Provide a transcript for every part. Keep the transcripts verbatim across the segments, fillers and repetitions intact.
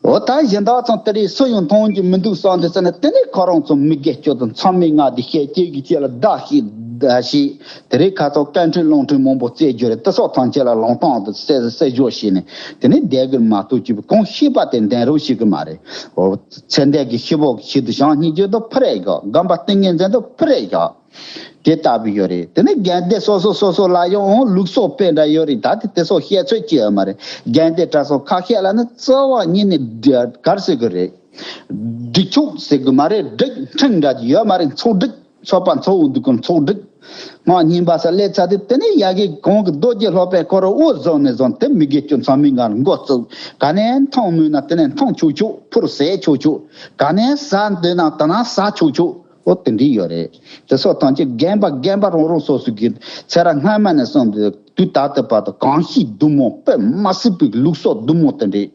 འོ་ད་གཞན་དག་ཚང་དེ་རིང་སུ་ཡང་མཐོང་རྒྱུ་མི་འདུག་བསམ་དུས་ཙ་ན། དེ་ནས་ཁོ་རང་ཚོ་མི་དགེ་སྤྱོད་དང་མཚམས་མེད་ལྔ་དེ་བཤད་ཀྱི་གི་ཅེ་ལ་བདག་ཤེས་བདག་ཤེས་དེ་རིང་ཁ་ཚོ་བཀའ་འཁྲོལ་ལུང་འཁྲུལ་མང་པོ་བཙལ་རྒྱུ་རེད། དེ་སོགས་ཐམས་ཅད་ལ་ལུང་སྟོང་དུ་གསལ་གསལ་བརྗོད་བྱས་ནས་དེ་ནས་བསྡད་དགོས་མ་གཏོགས་ཅིག་གང་ཤེས་པ་དེ་འདེམས་རོགས་བྱེད་གི་མ་རེད། འོ་ཚེ་འདས་ཀྱི་ཤི་བོ་གི་ཆེད་དུ་བྱང་སྙིང་རྗེ་དང་ཕུ་རེ་དགའ་སྒོམ་པ་ཏིང་ངེ་འཛིན་དང་ཕུ་རེ་དགའ། དེ་ལྟ་བུ་ཡོད་རེད། དེ་ནས་དགོན་སྡེ་སོ་སོ་སོ་སོ་ལ་ཡང་ལུགས་སྲོལ་དཔེ་འདྲ་ཡོད་རེད། ད་དེ་དེ་སོགས་བཤད་ཚོད་ཅི་ཡོད་མ་རེད། དགོན་སྡེ་གྲྭ་ཚང་ཁ་ཤས་ལ་ནི་རྩ་བ་ཉིད་ནས་ག་རེ་ཟེར་གི་རེད། སྒྲིག་ཆོག་ཟེར་གི་མ་རེད། སྒྲིག་ཁྲིམས་འདྲ་ཅིག་ཡོད་མ་རེད། ཚོགས་སྒྲིག་ཚོགས་པ་ཚོགས་འདུ་ཀུན་ཚོགས་སྒྲིག་མ་ཉིན་པ་ས་སླེབས་ཚར་དུས་དེ་ནས་ཡ་གི་གོང་གི་རྡོ་རྗེ་སློབ་དཔོན་ཁོ་རང་དབུ་བཟུང་ནས་བཟུང་དེ་མི་དགེ་སྤྱོད་མཚམས་མེད་ལྔ་ལ་འགོ་བཙུགས། ག་ནས་མཐོང་མོས་ན་དེ་ནས་མཐོང་ཆོག་ཆོག་ཕུར་ཟས་ཆོག་ཆོག་ག་ནས་ཟ་འདོད་ན་དེ་ན་ཟ་ཆོག་ཆོག་འོ་དེ་འདྲ་ཡོད་རེད། དེ་སོགས་ཐམས་ཅད་རྒན་པ་རྒན་པ་རང་རང་སོ་སོ་གི་ཚེ་རབས་སྔ་མ་ནས་བཟུང་སྟེ་དུས་ད་ལྟ་བར་དུ་གང་ཤེས་བདུད་མོ་དཔེ་མ་སྲིད་པའི་ལུགས་སྲོལ་བདུད་མོ་དེ་འདྲས།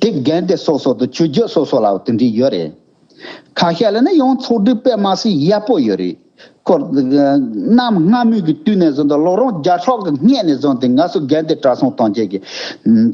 དེ་རྒན་སྡེ་སོ་སོ་དང་ཆོས་བརྒྱུད་སོ་སོ་ལ་དེ་འདྲས་ཡོད་རེད། ཁ་ཤས་ལ་ནི་ཡང་ཚོགས་སྒྲིག་དཔེ་མ་སྲིད་ཡག་པོ་ཡོད་རེད། ཁོ་གནམ་སྔ་མོའི་གི་དུས་ནས་བཟུང་སྟེ་ལོ་རོང་བརྒྱ་ཕྲག་གི་སྔས་ནས་བཟུང་སྟེ་ང་ཚོ་རྒན་སྡེ་གྲྭ་ཚང་ཐམས་ཅད་ཀྱི་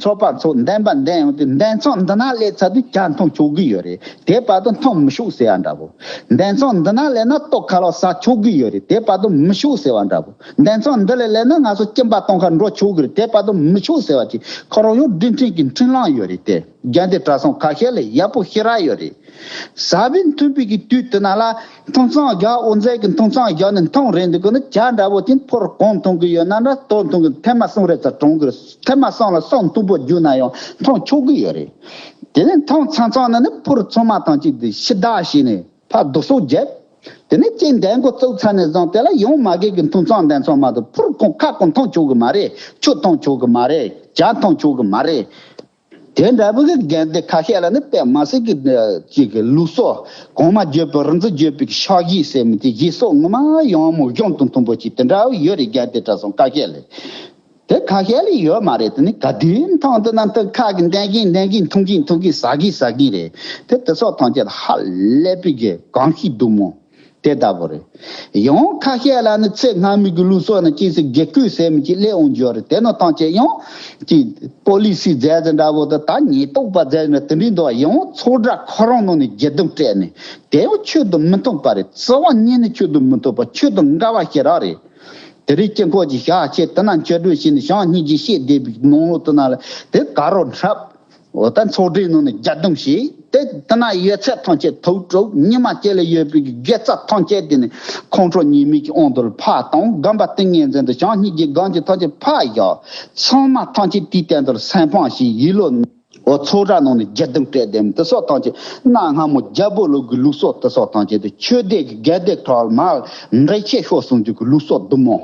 ཚོགས་པ་ཚོ་འདེམས་པ་འདེམས་ཡོང་དུས་འདེམས་ཚང་འདི་ན་སླེབས་ཚར་དུས་ཇ་འཐུང་ཆོག་གི་ཡོད་རེད། དེ་བར་དུ་འཐུང་མི་ཆོག་ཟེར་བ་འདྲ་པོ། འདེམས་ཚང་འདི་ན་སླེབས་ན་ལྟོ་ཁ་ལག་ཟ་ཆོག་གི་ཡོད་རེད། དེ་བར་དུ་མི་ཆོག་ཟེར་བ་འདྲ་པོ། འདེམས་ཚང་འདི་ལ་སླེབས་ན་ང་ཚོ་སྐྱིན་པ་གཏོང་ཁ་འགྲོ་ཆོག་གི་རེད། དེ་བར་དུ་མི་ཆོག་ཟེར་བ་ཅིག་ཁོ་རང་ཡང་སྒྲིག་ཁྲིམས་ཀྱི་འཁྲུན་ལམ་ཡོད་རེད་དེ། རྒན་སྡེ་གྲྭ་ཚང་ཁ་ཤས་ལ་ཡག་པོ་ཞེ་དྲག་ཡོད་རེད། ཟ་བའི་མཐུན་པའི་གི་དུས་དེ་ན་ལ་འཐུང་ཚང་རྒྱག་དབུ་མཛད་ཀྱི་འཐུང་ཚང་རྒྱག་ནས་འཐུང་རན་འདུག་གི་ན་ཇ་འདྲ་པོ་དེ་ཕོར་གང་འཐུང་གི་ཡོད་ན་འདྲ་ལྟོ་འཐུང་གི་ཐེངས་མ་གསུམ་རེ་ཙམ་གྲོངས་གི་རེད། ཐེངས་མ་གསུམ་ལ་གསུམ་མཐུག་པོ་རྒྱུག་ན་ཡང་འཐུང་ཆོག་གི་ཡོད་རེད། དེ་ནས་འཐུང་ཚང་ཚང་ན་ནི་ཕོར་ཚང་མ་ཐམས་ཅད་དེ་ཕྱི་བདག་བྱས་ནས་ཕར་རྡོ་སོག་བརྒྱབ། དེ་ནས་ཅིག་འདེམས་འགོ་བཙུགས་ཚར་ནས་བཟུང་དེ་ལ་ཡང་མ་གི་གི་འཐུང་ཚང་འདེམས་ཚང་མ་དང་ཕོར་གང་ཁ་གང་འཐུང་ཆོག་གི་མ་རེད། ཆུ་འཐུང་ཆོག་གི་མ་རེད། ཇ་འཐུང་ཆོག་གི་མ་རེད། དེ་འདྲ་བོ་གི་རྒན་སྡེ་ཁ་ཤས་ལ་ནི་དཔེ་མ་སྲིད་ཀྱི་ཅིག་གི་ལུགས་སྲོལ་གོང་མ་བརྗོད་པའི་རིག་འཛིན་བརྗོད་པའི་ཕྱག་བཞེས་ཟེར་མི་དེ་བཞེས་སྲོལ་ངོ་མ་ཡང་མོ་གཞུང་དང་མཐུན་པོ་ཅིག་དེ་འདྲ་བོ་ཡོད་རེད། རྒན་སྡེ་གྲྭ་ཚང་ཁ་ཤས་ལ། དེ་ཁ་ཤས་ལ་ཡོད་མ་རེད། དེ་ནི་ག་དུས་མཐོང་དུ་ན་དེ་ཁ་གི་འདན་གིན་འདན་གིན་འཐུང་གིན་འཐུང་གིན་ཟ་གིན་ཟ་གིན་རེད། དེ་དེ་སོགས་ཐམས་ཅད་ཧ་ལས་པའི་གི་གང་ཤེས་བདུད་མོ་དེ་ལྟ་བུ་རེད། ཡང་ཁ་ཤས་ལ་ནི་ཚེ་སྔ་མའི་གི་ལུགས་སྲོལ་ནི་ཅིག་སེ་དགེ་བསྐོས་ཟེར་མི་ཅིག་སླེབས་འོང་རྒྱུ་རེད། དེ་ནི་ཐམས་ཅད་ཡང་ཅིག་པོ་ལི་སི་མཛད་ཟེར་འདྲ་བོ་དེ་ད་ཉེན་རྟོག་པ་མཛད་ཟེར་དེ་འདྲའི་འདུག་བ། ཡང་ཚོགས་གྲྭ་ཁོ་རང་ནང་ནས་རྒྱུ་རྡུང་སྤྲད་ནས་དེ་ཡང་ཆོས་དང་མི་མཐུན་པ་རེད། རྩ་བ་ཉིད་ནས་ཆོས་དང་མི་མཐུན་པ་ཆོས་དང་འགལ་བ་ཞེ་དྲག་རེད། དེ་རིང་དཀྱིལ་འཁོར་གྱི་ཞག་བཅད་དེ་ན་མཆོད་བརྗོད་བྱས་ནས་བྱང་སྙིང་རྗེ་བཤད་བསྡད་པའི་ནང་ལོགས་དེ་ན་ལ་དེ་དགའ་རོགས་འཁྲབ། འོ་ད་ཚོགས་སྒྲིག་ནང་ནས་རྒྱ་རྡུང་བྱས་དེ་དེ་ན་ཡོད་ཚད་ཐམས་ཅད་ཐུགས་སྤྲོ། ཉི་མ་བཅས་ལ་ཡོད་པའི་དགེ་རྩ་ཐམས་ཅད་དེ་ནས་ཁོང་ཁྲོ་ཉེས་དམིགས་ཀྱི་དབང་དུ་ལ་ཕར་བཏང་། སྒོམ་པ་ཏིང་ངེ་འཛིན་དང་བྱང་སྙིང་རྗེ་སྒོམ་རྒྱུ་ཐམས་ཅད་ཕར་བཞག་ཚང་མ་ཐམས་ཅད་དེའི་སྟེང་དུ་ལ་སེམས་ཕངས་ཤིག་ཡིད་ལོ། འོ་ཚོགས་གྲྭ་ནང་ནས་རྒྱ་རྡུང་སྤྲད་དེ་དེ་སོགས་ཐམས་ཅད་གནའ་སྔ་མོ་རྒྱལ་པོ་ལུགས་ཀྱི་ལུགས་སྲོལ་དེ་སོགས་ཐམས་ཅད་དེ་ཆོས་སྡེ་གི་དགེ་སྡེ་ཁྲོད་མར་འདྲེ་ཆེ་ཤོར་སོང་རྒྱུ་གི་ལུགས་སྲོལ་བདུད་མོ།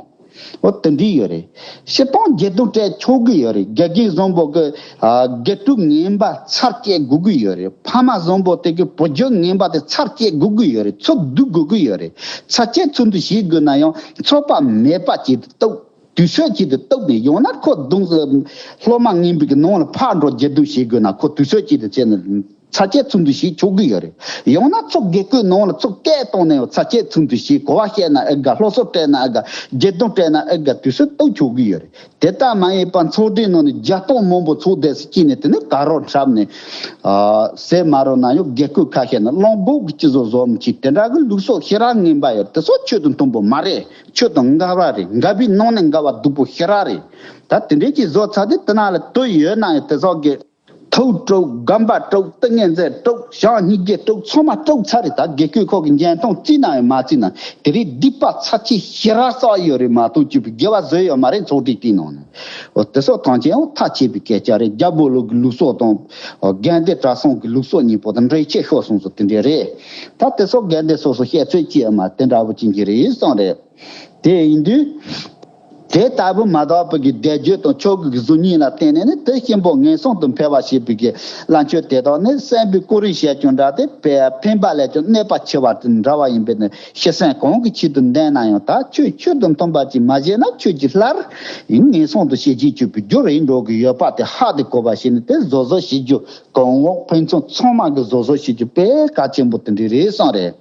འོ་དེ་འདྲ་ཡོད་རེད། སྤྱིར་བཏང་རྒྱ་རྡུང་སྤྲད་ཆོག་གི་ཡོད་རེད། དགེ་རྒན་བཟང་པོ་གི་ཨ་དགེ་ཕྲུག་ངན་པ་ཚར་བཅད་དགོས་ཀྱི་ཡོད་རེད། ཕ་མ་བཟང་པོ་དེ་གི་བུ་རྒྱུད་ངན་པ་དེ་ཚར་བཅད་དགོས་ཀྱི་ཡོད་རེད། ཚུར་བསྡུ་དགོས་ཀྱི་ཡོད་རེད། ཚར་བཅད་ཚུར་བསྡུ་བྱེད་དགོས་ན་ཡང་ཚོགས་པ་མེད་པ་ཅིག་ཏུ་གཏུག་དུས་ཚོད་ཅིག་ཏུ་གཏུག་ནས་ཡང་ན་ཁོ་གདུང་སློབ་མ་ངན་པའི་གི་ནང་ལ་ཕར་འགྲོ་རྒྱ་རྡུང་བྱེད་དགོས་ན་ཁོ་དུས་ཚོད་ཅིག་ཏུ་བྱས་ནས་ཚར་བཅད་ཚུར་བསྡུ་བྱེད་ཆོག་གི་ཡོད་རེད། ཡང་ན་ཚོགས་དགེ་བསྐོས་ནང་ལ་ཚུར་སྐད་བཏང་ནས་ཚར་བཅད་ཚུར་བསྡུ་བྱེད། གོ་བ་བཤད་ན་ཨེ་དགའ། སློབ་གསོ་སྤྲད་ན་ཨེ་དགའ། རྒྱ་རྡུང་སྤྲད་ན་ཨེ་དགའ། དུས་ཚོད་གཏུག་ཆོག་གི་ཡོད་རེད། དེ་ལྟར་མ་ཡིན་པར་ཚོགས་སྒྲིག་ནང་ནས་རྒྱ་སྟོང་མང་པོ་ཚོགས་བསྡད་སུ་སྐྱིད་ནས་དེ་ནས་དགའ་རོགས་འཁྲབ་ནས་ཨ་ཟེར་མ་རོགས་ན་ཡང་དགེ་བསྐོས་ཁ་ཤས་ནས་གླང་སྦུག་གི་སྤྱི་ཚོགས་བཟོ་མི་ཅིག་དེ་འདྲ་གི་ལུགས་སྲོལ་ཞེ་དྲག་ངན་པ་ཡོད། དེ་ཚོ་ཆོས་དང་མཐུན་པོ་མ་རེད། ཆོས་དང་འགལ་བ་རེད། འགལ་བའི་ནང་ནས་འགལ་བ་སྡུག་པོ་ཞེ་དྲག་རེད། ད་དེ་འདྲའི་ཅིག་བཟོ་ཚར་དུས་དེ་ན་ལ་དུ་ཡོད་ན་ཡང་དེ་ཚོ་གི་ཐུགས་དཀྲུགས། སྒོམ་པ་དཀྲུགས། ཏིང་ངེ་འཛིན་དཀྲུགས། བྱང་སྙིང་རྗེ་དཀྲུགས། ཚང་མ་དཀྲུགས་ཚར་རེད། ད་དགེ་བསྐོས་ཁོ་གི་འཇོན་ཐང་བརྩིས་ན་ཡང་མ་བརྩིས་ན་དེ་རིང་སྡིག་པ་ཚབས་ཆེ་ཞེ་དྲག་བསགས་ཡོད་རེད་མ་གཏོགས་ཅིག་པའི་དགེ་བ་བཟོས་ཡོད་མ་རེད། ཚོགས་སྒྲིག་དེའི་ནང་ནས། འོ་དེ་སོགས་ཐམས་ཅད་ཡང་ཐག་ཆད་པའི་སྐད་ཆ་རེད། རྒྱལ་པོ་ལུགས་ཀྱི་ལུགས་སྲོལ་དང་དགོན་སྡེ་གྲྭ་ཚང་གི་ལུགས་སྲོལ་གཉིས་པོ་དང་འདྲེས་ཆད་ཤོར་སོང་ཙང་དེ་འདྲས་རེད། ད་དེ་སོགས་དགོན་སྡེ་སོ་སོ་བཤད་ཚོད་ཅི་ཡོད་མ་དེ་འདྲ་བོ་ཅན་གྱི་རེད་གསུངས་རེད། དེ་ཡིན་དུས། དེ་ལྟ་བུ་མ་དག་པའི་གི་བཟླས་བརྗོད་དང་ཆོ་ག་གི་གཟུགས་བརྙན་ལ་བརྟེན་ནས་ནི་དེ་གཤིན་པོ་ངན་སོང་དུ་འཕེལ་བར་བྱེད་པའི་གི་ལྷ་ཆོས་དེ་དག་ནི་བསམ་པའི་ཀུ་རེ་བྱས་ཀྱང་འདྲ་སྟེ་ཕན་པ་ལས་ཀྱང་གནོད་པ་ཆེ་བ་དེ་འདྲ་བ་ཡིན་པས་ནི་ཤི་གསོན་གང་གི་ཆེད་དུ་འདོན་ན་ཡང་ད་ཆོས་ཆོས་དང་མཐུན་པ་ཅིག་མ་བྱས་ན་ཆོས་ཀྱི་སླར་ངན་སོང་དུ་ཤེས་བྱེད་བཅུག་པའི་རྒྱུ་རེད་འགྲོ་གི་ཡོད་པ་དེ་ཧ་དེ་གོ་བ་བྱས་ནས་དེ་བཟོ་བཟོ་བྱེད་རྒྱུ་གང་འོག་ཕན་ཚུན་ཚང་མ་གི་བཟོ་བཟོ་བྱེད་རྒྱུ་དཔེ་གལ་ཆེན་པོ་དེ་འདྲ་རེད་བསམ་རེད།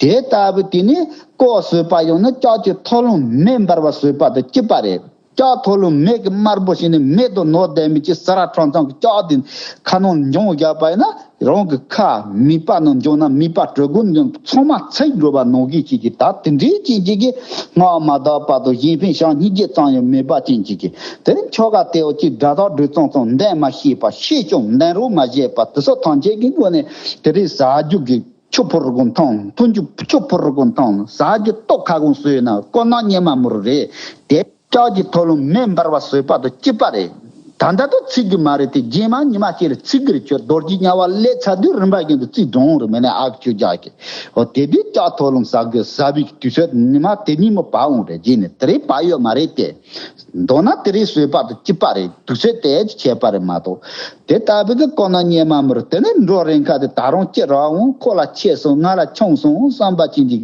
དེ་ལྟ་བུ་དེ་ནི་ལྐོག་བཟོས་པ་ཡང་ན་ལྕགས་ཀྱི་ཐོ་རངས་མེ་འབར་བ་བཟོས་པ་དང་གཅིག་པ་རེད། ལྕགས་ཐོག་ལུ་མེ་གི་དམར་པོ་ཞིག་ནི་མེ་དང་ནོར་ལྡན་མི་ཅིག་ས་ར་ཁྲོམ་ཚང་གི་ལྕགས་དེ་ཁ་ནང་འཇོང་བཞག་པ་ཡིན་ན། རང་གི་ཁ་མིད་པ་ནང་འཇོང་ན་མིད་པ་དྲོད་ཁོལ་འཇོང་ཚང་མ་ཚིག་འགྲོ་བ་ནང་གི་ཅིག་གི་ད་དེ་འདྲའི་ཅིག་ཅིག་གི་སྔགས་མ་དག་པ་དང་གཞན་ཕན་ཞག་སྙིགས་རྗེ་ཙམ་ཡང་མེད་པ་ཅན་ཅིག་གི་དེ་ནི་ཆོ་ག་དེའོ་ཅིག་སྒྲ་དག་སྒྲོས་ཙམ་ཙམ་འདོན་མ་ཤེས་པ་ཤེས་ཀྱང་འདོན་རོགས་མ་བྱས་པ་དེ་སོགས་ཐམས་ཅད་ཀྱི་སྒོ་ནས་དེ་རིང་ཟ་རྒྱུ་གི་ཆུ་ཕོར་གོ་འཐུང་འཐུང་རྒྱུ་ཆུ་ཕོར་གོ་འཐུང་ཟ་རྒྱུ་ལྟོ་ཁ་གོང་ཟོས་ན་ཀོ་ན་ཉེ་མ་མུར་རེད་དེ། ལྕགས་ཀྱི་ཐོག་ལུ་མེ་འབར་བ་བཟོས་པ་དང་གཅིག་པ་རེད། ད་ལྟ་དུ་ཚིག་གི་མ་རེད་དེ་རྗེས་མ་ཉི་མ་ཞིག་ལ་ཚིག་གི་རེད་ཁྱོད་རྡོ་རྗེ་དམྱལ་བ་སླེབས་ཚར་དུས་རིམ་པ་བཞིན་དུ་ཚིག་འགྲོ་འོང་རེད་མེད་ན་ཨག་ཁྱོད་རྒྱག་གི། འོ་དེ་དུས་ལྕགས་ཐོག་ལུ་ཟ་གི་ཟ་བའི་དུས་ཚོད་ཉི་མ་དེ་ཉིན་མོ་བབས་འོང་རེད་རྗེས་ནས་དེ་རིང་བབས་ཡོད་མ་རེད་དེ། མདོར་ན་དེ་རིང་བཟོས་པ་དང་གཅིག་པ་རེད་དུས་ཚོད་དེ་ཁྱད་པར་རེད་མ་གཏོགས། དེ་ལྟ་བུའི་གི་ཀོ་ན་ཉེ་མ་མུར་དེ་ནི་འགྲོ་རིང་ཁ་དེ་ད་རུང་ཅི་རང་འོང་ཁོ་ལ་ཆད་སོང་ང་ལ་ཆུང་སོང་བསམ་པ་ཅན་གྱི་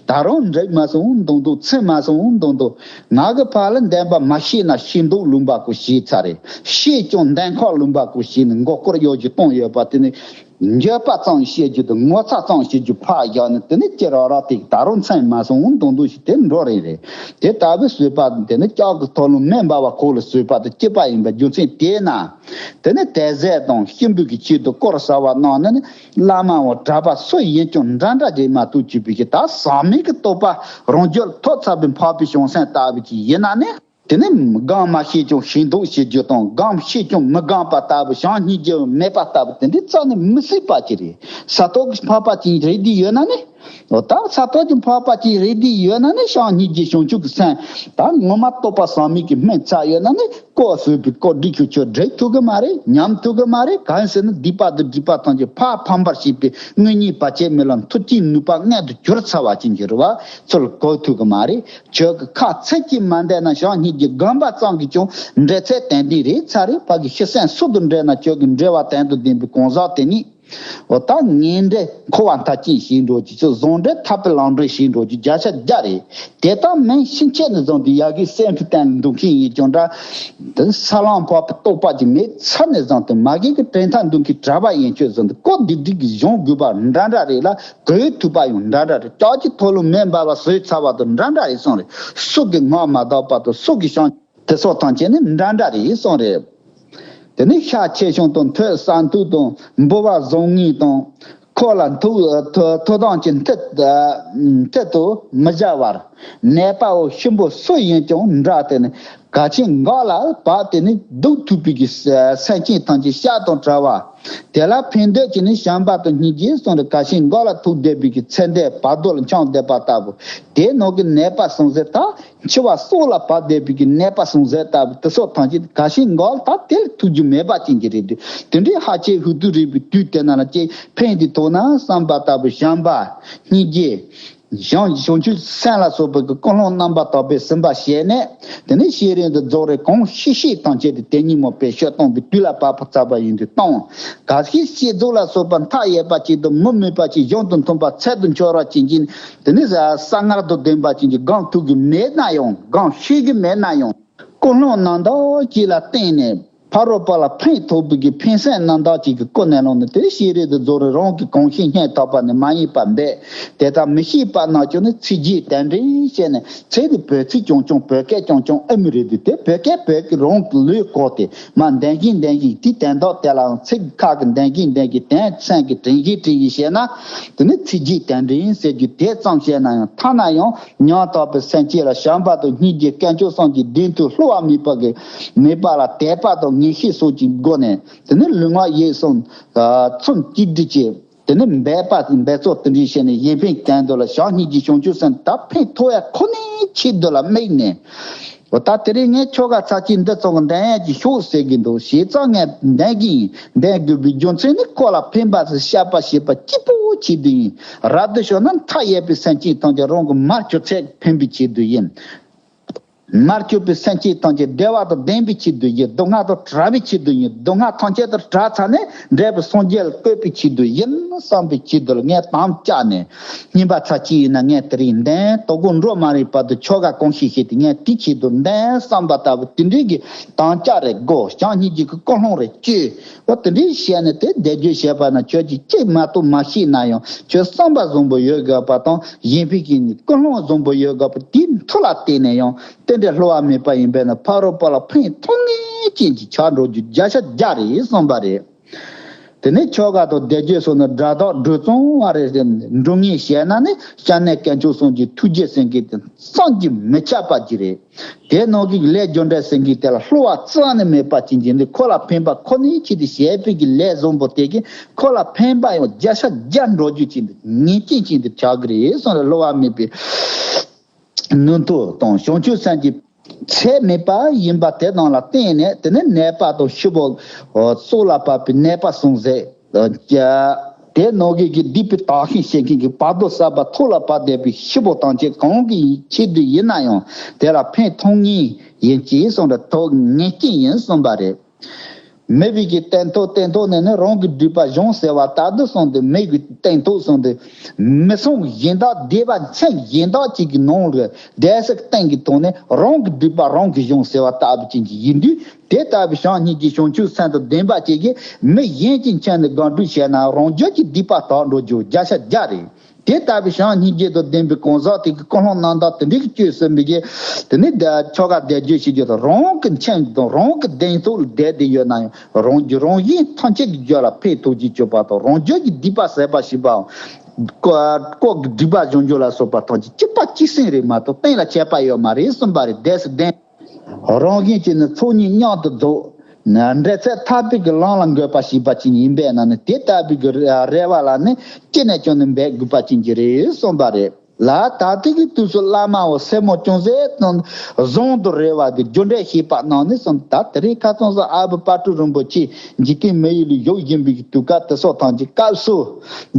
ད་རུང་འགྲིག་མ་སོང་མདོང་མདོང་ཚིམ་མ་སོང་མདོང་མདོང་། ང་གི་ཕར་ལ་འདོན་པ་མ་ཤེས་ན་ཤེས་མདོག་ལུང་པ་ཀུ་ཤེས་ཚར་རེད། ཤེས་ཀྱང་འདོན་ཁོག་ལུང་པ་ཀུ་ཤེས་ནས་མགོ་སྐོར་གཡོ་རྒྱུ་གཏོང་ཡོད་པ་དེ་ནི་འགྱོད་པ་ཙམ་བཤད་རྒྱུ་དང་ངོ་ཚ་ཙམ་བཤད་རྒྱུ་ཕར་བཞག་ནས་དེ་ནི་ཅི་རང་རང་དེ་ད་རུང་ཚིམ་མ་སོང་མདོག་མདོག་ཞིག་དེ་འགྲོ་རེད་རེད། དེ་ལྟ་བུའི་བཟོད་པ་དེ་ནི་ལྕགས་ཀྱི་ཐོག་ལུ་མེ་འབར་བ་ཁོག་ལ་བཟོད་པ་དང་གཅིག་པ་ཡིན་པའི་རྒྱུ་མཚན་དེས་ན། དེ་ནི་དད་ཟས་དང་སྐྱིད་འབུལ་གྱི་ཆེད་དུ་དཀོར་ཟ་བ་གནང་ནི་ནི་བླ་མའམ་གྲྭ་པ་སུ་ཡིན་ཀྱང་འདྲ་འདྲ་རེད་མ་གཏོགས་གཅིག་པའི་གི་ད་ཟག་མེད་ཀྱི་རྟོགས་པ་རང་རྒྱུད་ཐོབ་ཚར་བའི་འཕགས་པའི་བྱང་སེམས་ལྟ་བུ་ཅིག་ཡིན་ན་ནི། དེ་ནི་སྒོམ་མ་ཤེས་ཀྱང་ཤེས་མདོག་བྱེད་རྒྱུ་དང་སྒོམ་ཤེས་ཀྱང་མི་སྒོམ་པ་ལྟ་བུ་བྱམས་སྙིང་རྗེ་མེད་པ་ལྟ་བུ་དེ་འདྲའི་རྩ་ནས་མི་སྲིད་པ་ཅིག་རེད། ས་ཐོག་གི་འཕགས་པ་ཅིག་རེད་དེ་ཡོད་ན་ནི། འོ་ད་ས་ཐོག་གི་འཕགས་པ་ཅིག་རེད་དེ་ཡོད་ན་ནི་བྱམས་སྙིང་རྗེ་བྱང་ཆུབ་ཀྱི་སེམས་ད་ངོ་མ་རྟོགས་པ་ཟག་མེད་ཀྱི་སྨན་ཚ་ཡོད་ན་ནི་ལྐོག་ཟོས་པའི་ལྐོག་སྒྲིག་ཆུ་ཆུ་འགྲིག་ཐུབ་གི་མ་རེད། ཉམས་ཐུབ་གི་མ་རེད། གང་ཟེར་ན་སྡིག་པ་དང་སྒྲིབ་པ་ཐམས་ཅད་ཕར་ཕམ་པར་བྱེད་པའི་དངོས་གཉེན་བར་ཆད་མེད་ལ་མཐུ་རྐྱེན་ནུས་པ་མངོན་དུ་གྱུར་ཚར་བ་ཅན་གྱི་རེད་བ་ཚུལ་གོ་ཐུབ་གི་མ་རེད། ཁྱོད་ཀྱི་ཁ་ཚིག་གིས་མ་འདས་ན་བྱམས་སྙིང་རྗེ་སྒོམ་པ་ཙམ་གྱིས་ཀྱང་འབྲེལ་ཚད་དོན་ལྡན་རེད་ཚར་རེད། ཕ་གི་ཤི་གསོན་སུ་དང་འབྲེལ་ན་ཁྱོད་ཀྱི་འབྲེལ་བ་དོན་དང་ལྡན་པའི་གང་ཟག་དེ་ཉིད། འོ་ད་ངན་འབྲེལ་འཁོར་བ་མཐའ་ཅན་ཞེས་འགྲོ་རྒྱུ་ཚོ་བཟང་འབྲེལ་ཐར་པའི་ལམ་འབྲས་ཞེས་འགྲོ་རྒྱུ་བརྒྱ་ཆ་བརྒྱ་རེད། དེ་ལྟར་མིན་ཕྱིན་ཆད་ནས་བཟུང་སྟེ་ཡ་གིའི་སེམས་ཀྱི་སྟེང་ལ་འདུག་མཁན་ཡིན་ཀྱང་འདྲ། འདི་ས་ལམ་འཕགས་པའི་རྟོགས་པ་ཅིག་མེད་ཚར་ནས་བཟུང་སྟེ་མ་གི་གི་དྲན་ཐག་འདུག་མཁན་གྲྭ་པ་ཡན་ཆོད་བཟུང་སྟེ་ཀོ་སྡིག་སྒྲིབ་ཀྱི་གཞུང་དགོས་པ་འདྲ་འདྲ་རེད་ལ། གོས་ཐུབ་པ་ཡང་འདྲ་འདྲ་རེད། ལྕགས་ཀྱི་ཐོག་ལུ་མེ་འབར་བ་བཟོས་ཚར་བ་དང་འདྲ་འདྲ་རེད་གསུངས་རེད། སུ་གི་སྔགས་མ་དག་པ་དང་སུ་གི་བྱང་དེ་སོགས་ཐམས་ཅད་ནི་འདྲ་འདྲ་རེད་གསུངས་རེད། དེ་ནི་ཤ་ཆེ་ཆུང་དང་ཐོད་ས་མཐུག་དང་འབུ་བ་བཟང་ངན་དང་ཁོག་ལ་མཐུག་མཐུག་མཐུག་དང་གྱི་མཐུད་མཐུད་དུ་མི་བྱ་བར། ནད་པའོ་གཤིན་པོ་སུ་ཡིན་ཀྱང་འདྲ། དེ་ནི་གལ་ཆེན་འགག་ལ་བབ་དེ་ནི་སྡུག་ཐུག་པའི་གི་སེམས་ཅན་ཐམས་ཅད་ཤ་དང་བྲལ་བ། དེ་ལ་ཕན་འདོད་ཀྱི་ནི་བྱམས་པ་དང་སྙིང་རྗེ་གསུངས་ཏེ་གལ་ཆེན་འགག་ལ་ཐུག་བསྡད་པའི་གི་ཚེ་འདས་བར་དོ་ལ་འཁྱམས་བསྡད་པ་ལྟ་བུ། དེའི་ནང་གི་ནད་པ་སོང་ཟེར་ད། འཆི་བ་སྲོག་ལ་བབ་བསྡད་པའི་གི་ནད་པ་སོང་ཟེར་ལྟ་བུ་དེ་སོགས་ཐམས་ཅད་གལ་ཆེན་འགག་ལ་ད་དེ་ལ་ཐུག་རྒྱུ་མེད་པ་ཅན་གྱི་རེད་འདུག་དེ་འདྲའི་ཧ་ཅང་ཧུ་ཏུ་རེད་པའི་དུས་དེ་ན་ལ་ཅེས་ཕན་བདེ་ཐོབ་ན་བསམ་པ་ལྟ་བུ་བྱམས་པ། སྙིང་རྗེ། བྱང་བྱང་ཆུབ་སེམས་ལ་སོགས་པའི་ཀུན་སློང་རྣམ་པར་དག་པས་ཟིན་པ་བྱས་ནས། དེ་ནས་ཤེས་རིག་འདི་རྫོགས་རེ་གང་ཤེས་ཤེས་དང་བཅས་ཏེ་དེ་ཉིད་མོ་བེད་སྤྱོད་གཏོང་བའི་དུས་ལ་བབ་པ་ཚར་བ་ཡིན་དུས་གཏོང་། གལ་སྲིད་བསྐྱེད་རྫོགས་ལ་སོགས་པ་མཐའ་ཡས་པ་ཅིག་ཏུ་མུ་མེད་པ་ཅིག་གཞུང་དུ་མཐུན་པ་ཚད་དུ་འཆོལ་བ་ཅན་གྱི་དེ་ནས་གསང་སྔགས་དང་ལྡན་པ་ཅན་གྱི་སྒོམ་ཐུབ་ཀྱི་མེད་ན་ཡང་སྒོམ་ཤེས་ཀྱི་མེད་ན་ཡང་ཀུན་སློང་རྣམ་དག་ཅིག་ལ་བརྟེན་ནས། ཕ་རོལ་པོ་ལ་ཕན་ཐོགས་པའི་གི་ཕན་སེམས་རྣམ་དག་ཅིག་གི་ཀུན་ནས་བསླངས་ནས་དེ་ཤེས་རིག་ཏུ་རྫོགས་རིགས་རང་གི་གང་ཤེས་སྙིང་ཐག་པ་ནས་མ་ཡེངས་པར་འབད། དེ་ལྟར་མི་ཤེས་པ་རྣམས་ཀྱང་ནི་ཚིག་རྗེས་དེ་འདྲའི་བཤད་ནས་ཚིག་དེ་བོད་ཚིག་ཀྱང་ཀྱང་བོད་སྐད་ཀྱང་ཀྱང་ཨེ་མི་རེད་དུས་དེ་བོད་སྐད་བོད་ཀྱི་རང་གི་ལུས་གོ་སྟེ་མ་འདོན་གིན་འདོན་གིན་དེ་དོན་དག་དེ་ལའང་ཚིག་ཁ་གི་འདོན་གིན་འདོན་གིན་དོན་སེམས་ཀྱི་དྲན་གིན་དྲན་གིན་བཤད་ན་དེ་ནི་ཚིག་རྗེས་དེ་འདྲའི་ཟེར་རྒྱུ་དེ་ཙམ་བཤད་ན་ཡང་ཐ་ན་ཡང་། ཉམ་ཐག་པའི་སེམས་ཅན་ལ་བྱམས་པ་དང་སྙིང་རྗེ་དཀོན་མཆོག་གསུམ་གྱི་བདེན་མཐུ་བསླུ་བ་མེད་པ་གི་མེད་པ་ལ་དད་པ་དང་ངེས་ཤེས་སོགས་ཀྱི་སྒོ་ནས་དེ་ནི་ལུས་ངག་ཡིད་གསུམ་ཚུལ་གཅིག་སྒྲིལ་གྱིས་དེ་ནི་འབད་པ་འབད་རྩོལ་དེ་འདྲའི་བྱས་ནས་གཞན་ཕན་དོན་དུ་ལ་བྱམས་སྙིང་རྗེ་བྱང་ཆུབ་སེམས་དག་ཕན་ཐོགས་ཡ་ཁོ་ནའི་ཆེད་དུ་ལ་དམིགས་ནས། འོ་ད་དེ་རིང་ངས་ཁྱོ་ག་ཚ་གྱི་འདི་ཚོ་གི་འདོན་ཡ་གི་ཤོག་ཟེར་གི་འདུག་བྱས་ཙང་ངས་འདོན་གི་ཡིན། འདོན་དགོས་པའི་རྒྱུ་མཚན་ནི་ཁོ་ལ་ཕན་པ་ཟེར་བཤད་པ་ཞེས་པ་གཅིག་པོ་ཆེད་དུ་ཡིན། རབ་ཏུ་བྱུང་ན་མཐའ་ཡས་པའི་སེམས་ཅན་ཐམས་ཅད་རང་གི་མར་གྱུར་ཚད་ཕན་པའི་ཆེད་དུ་ཡིན། མར་གྱུར་པའི་སེམས་ཅན་ཐམས་ཅད་བདེ་བ་དང་ལྡན་པའི་ཆེད་དུ་ཡིན། སྡུག་བསྔལ་དང་བྲལ་བའི་ཆེད་དུ་ཡིན། སྡུག་བསྔལ་ཐམས་ཅད་དང་བྲལ་ཚར་ནས་འབྲས་བུ་སངས་རྒྱས་ལ་བཀོད་པའི་ཆེད་དུ་ཡིན་བསམ་པའི་ཆེད་དུ་ལ་ངས་དམ་བཅའ་ནས། སྙིམ་པ་ཚ་གཅིག་ཡིན་ན་ངས་དེ་རིང་འདོན། དོ་དགོང་འགྲོ་མ་རིག་བར་དུ་ཁྱོ་ག་གང་ཤེས་ཤེས་ཏེ་ངས་དེའི་ཆེད་དུ་འདོན་བསམ་པ་ལྟ་བུ་དེ་འདྲའི་གི་དམ་བཅའ་རེ་དགོས། བྱམས་སྙིང་རྗེ་གི་ཀུན་སློང་རེ་བཅོས། འོ་དེ་འདྲའི་བཤད་ནས་དེ་བཟླས་བརྗོད་བྱས་པ་ན་ཁྱོད་ཀྱིས་གཅིག་མ་གཏོགས་མ་ཤེས་ན་ཡང་ཁྱོད་བསམ་པ་བཟང་པོ་ཡོད་དགོས་པ་དང་གཞན་ཕན་གྱི་ཀུན་སློང་བཟང་པོ་ཡོད་དགོས་པ་དེའི་མཐུ་ལ་བརྟེན་ནས་ཡང་། འདྲ་བསླུ་བ་མེད་པ་ཡིན་པས་ན་ཕ་རོལ་པོ་ལ་ཕན་ཐོགས་ངེས་ཅན་གྱི་ཆགས་འགྲོ་རྒྱུ་བརྒྱ་ཆ་བརྒྱ་རེད་གསུངས་པ་རེད། དེ་ནས་ཆོ་ག་དང་སྡེ་བརྒྱད་སོགས་ནི་སྒྲ་དག་སྒྲོས་གཙང་བ་རེད། འགྲོ་ངེས་བཤད་ན་ནི་སྐྱབས་གནས་དཀོན་མཆོག་གསུམ་གྱི་ཐུགས་རྗེ་ཟེར་མཁན་དེ་བསམ་གྱིས་མི་ཁྱབ་པ་ཅིག་རེད། དེ་ནང་གི་ལས་རྒྱུ་འབྲས་ཟེར་མཁན་དེ་ལ་བསླུ་བ་རྩ་ནས་མེད་པ་ཅན་གྱི་འདི་ཁོ་ལ་ཕན་པ་ཁོ་ནའི་ཆེད་དུ་བྱས་པའི་གི་ལས་བཟང་པོ་དེ་གིས་ཁོ་ལ་ཕན་པ་ཡང་བརྒྱ་ཆ་བརྒྱ་འགྲོ་རྒྱུ་ཅན་དུ་ངེས་ཅན་ཅན་དུ་ཆགས་ཀྱི་རེད་གསུངས་ལ། བསླུ་བ་མེད་པའི་ནུས་མཐུ་དང་བྱང་ཆུབ་སེམས་ཀྱི་ཚད་མེད་པ་ཡིན་པ་དེ་དང་ལ་བརྟེན་ནས། དེ་ནས་ནད་པ་དང་ཤི་བོ་སྲོག་ལ་བབས་པའི་ནད་པ་ཟུང་ཟད་ཀྱི་དེ་ནང་གི་གི་སྡིག་པའི་དག་ཤིང་བྱེད་མཁན་གྱི་བར་དོ་གསར་པ་ཐོག་ལ་བབས་བསྡད་པའི་ཤི་བོ་ཐམས་ཅད་གང་གི་ཆེད་དུ་ཡིན་ན་ཡང་དེ་ལ་ཕན་ཐོགས་ངེས་ཡིན་གྱི་གསུངས་རེད། ཐོགས་ངེས་ཀྱི་ཡིན་གསུངས་པ་རེད། མི་བོ་གི་སྟན་ཐོག་སྟན་ཐོག་ནས་ནི་རང་གི་སྒྲིབ་པ་སྦྱོང་ཟེར་བ་ལྟར་དུ་གསུངས་ཏེ། མི་གི་སྟན་ཐོག་གསུངས་ཏེ། མི་ཚང་གཞན་དག་སྡེ་པ་ཚན་གཞན་དག་ཅིག་གི་ནང་ལ་བསྡད་ས་སྟེང་གི་ཐོག་ནས་རང་གི་སྒྲིབ་པ་རང་གིས་སྦྱོང་ཟེར་བ་ལྟ་བུ་ཅན་གྱི་ཡིན་དུས། དེ་ལྟ་བུའི་བྱམས་སྙིང་རྗེ་བྱང་ཆུབ་སེམས་དང་ལྡན་པ་ཅིག་གིས་མི་གཞན་གྱི་མཚན་ནས་དགག་སྒྲུབ་བྱས་ན་རང་རྒྱུད་ཀྱི་སྡིག་པ་དག་འགྲོ་རྒྱུ་བརྒྱ་ཆ་བརྒྱ་རེད། དེ་ལྟ་བུའི་བྱམས་སྙིང་རྗེ་དང་ལྡན་པའི་གང་ཟག་དེ་གི་ཀུན་སློང་རྣམ་དག་དེ་འདྲའི་གི་བཅོས་ཟིན་པའི་གི། དེ་ནི་ཆོ་ག་སྡེ་བརྒྱད་བྱེད་རྒྱུ་དང་རང་གི་མཚན་དང་རང་གི་གདེང་ཐོག་ལ་བསྡད་དེ་ཡོད་ན་ཡང་རང་རྒྱུད་རང་གཞན་ཐམས་ཅད་ཀྱི་རྒྱུད་ལ་ཕན་ཐོགས་རྒྱུ་བྱེད་པ་དང་། རང་རྒྱུད་ཀྱི་སྡིག་པ་ཟད་པ་བྱེད་པའམ་ལྐོག་ལྐོག་གི་སྒྲིབ་པ་སྦྱོང་རྒྱུ་ལ་སོགས་པ་ཐམས་ཅད་གཅིག་པ་གཅིག་སེང་རེད་མ་གཏོགས་གཏན་ལ་ཆད་པ་ཡོད་མ་རེད་གསུངས་པ་རེད། དེས་ལྡན། རང་བཞིན་གྱིས་ནི་ཚོགས་གཉིས་མཉམ་དུ་རྫོགས། འབྲེལ་ཚད་ཐར་པའི་གི་ལམ་ལ་འགོད་པ་ཞེས་པ་ཅན་ཡིན་པས་ན་ནི། དེ་ལྟ་བུའི་གི་རེ་བ་ལ་ནི་ཅི་ནས་ཀྱང་ནི་འབད་དགོས་པ་ཅན་གྱི་རེད་གསུངས་པ་རེད་ལ། ད་ལྟའི་གི་དུས་སུ་བླ་མའོ་སེར་མོ་ཅུང་ཟད་ཙམ་བཟང་དུ་རེ་བ་དེ་རྒྱུ་འབྲས་ཤེས་པ་གནང་ནས་གསུངས། ད་དེ་རིང་ཁ་སང་སོ་ཨ་བུ་དཔལ་སྤྲུལ་རིན་པོ་ཆེ་འཇིག་རྟེན་མི་ཡུལ་ལ་བཞུགས་བཞིན་པའི་གི་དུས་སྐབས་དེ་སོགས་ཐམས་ཅད་སྐབས་སུ་